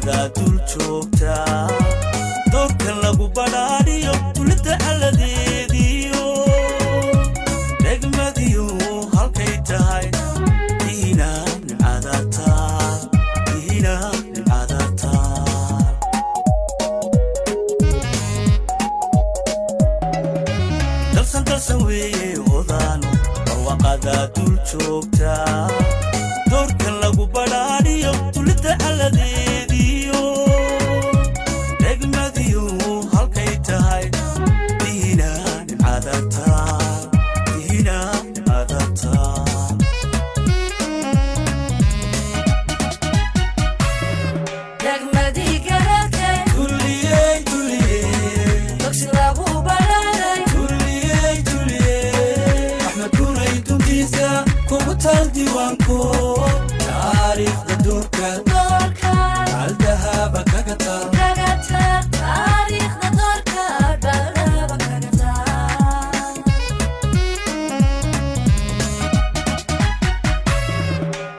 Barwaaqada dul joogta, doorka lagu badhaadhiyo, tulida alladeediyo, degmadiyo halkay tahay diina nimcadataa, diina nimcadataa. Dalsan dalsan weeye odaano, barwaaqada dul joogta, doorka lagu badhaadhiyo, tulida alladeediyo, degmadiyo halkay tahay diina nimcadataa, diina nimcadataa. Degmadii garadkay. Tuliyey, tuliyey. Dugsi lagu baraaray. Tuliyey, tuliyey. Axmed Guray duntiisa kugu taal diiwaanko, taariikhda doorka. Doorka. Aldahaba kaga taal. Kaga taal taariikhda doorka, dhadhaba kaga taal.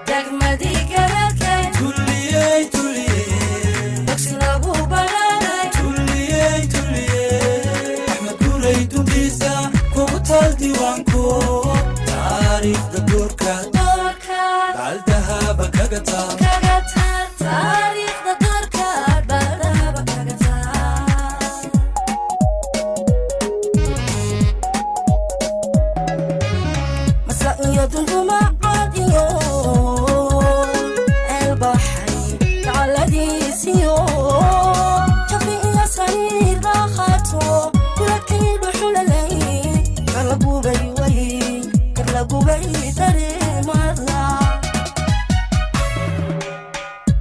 Degmadii garadkay. Tuliyey, tuliyey. Dugsi lagu baraaray. Tuliyey, tuliyey. Axmed Guray duntiisa kugu taal diiwaanko, taariikhda doorka. Doorka. Aldahaba kaga taal. Kaga taal taariikhda doorka, dhadhaba kaga taal. Masla iyo dunduma cad iyo eelbaxay gacaladiisiyo, jafi iyo sariir raakhato, kuladkii dhuxulalay karlagubay way karlagubay dareemada.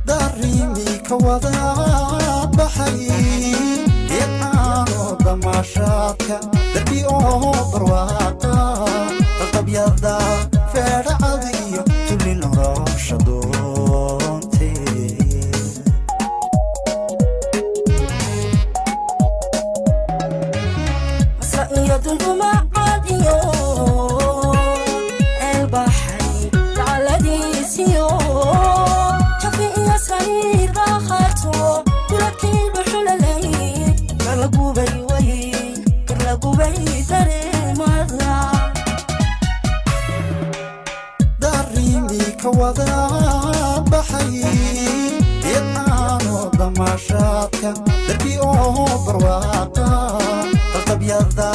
Darimi ka wada baxay geedcaano, damaashaadka darbi oo barwaaqa, qalqabyada feedhacad iyo tuli nolosha doontee. Masla iyo dunduma cad iyo eelbaxay gacaladiisiyo, jafi iyo sariir raakhato, kuladkii dhuxulalay karlagubay way karlagubay dareemada. Darimi ka wada baxay geedcaano, damaashaadka darbi oo barwaaqa, qalqabyada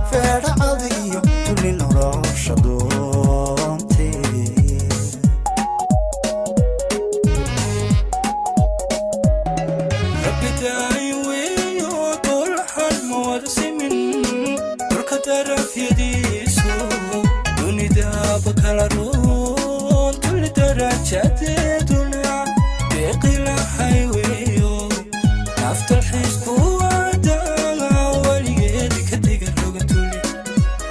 feedhacad iyo tuli nolosha doontee. Rabbi weeyo dolxan ma wada simin, dhulka darafyadiisu dunidaba kala roon, tuli darajadeeduna deeqilahay weeyo, naftalxiisku wadaa weligeedi ka diga rogan tuli,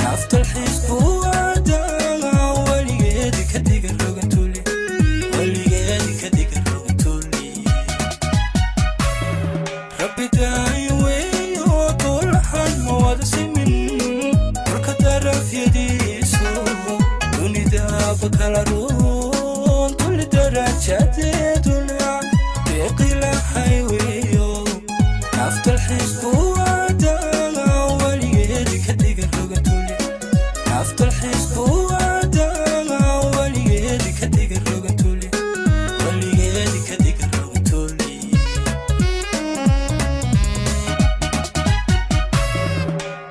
naftalxiisku wadaa weligeedi ka diga rogan tuli, weligeedi ka diga rogan tuli. Rabbi daayo weeyo dolxan ma wada simin, dhulka darafyadiisu dunidaba kala roon, tuli darajadeeduna deeqilahay weeyo, naftalxiisku wadaa weligeedi ka diga rogan tuli, naftalxiisku wadaa weligeedi ka diga rogan tuli, weligeedi ka diga rogan tuli.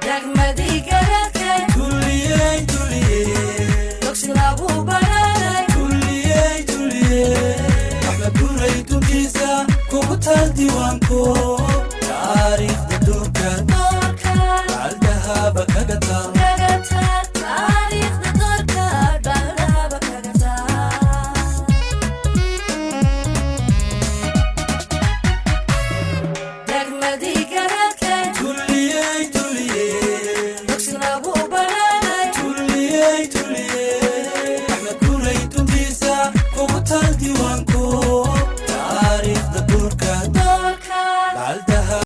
Degmadii garadkay. Tuliyey, tuliyey. Dugsi lagu baraaray. Tuliyey, tuliyey. Axmed Guray duntiisa kugu taal diiwaanko, taariikhda doorka. Doorka. Aldahaba kaga taal. Kaga taal taariikhda doorka, dhadhaba kaga taal. Degmadii garadkay. Tuliyey, tuliyey. Dugsi lagu baraaray. Tuliyey, tuliyey.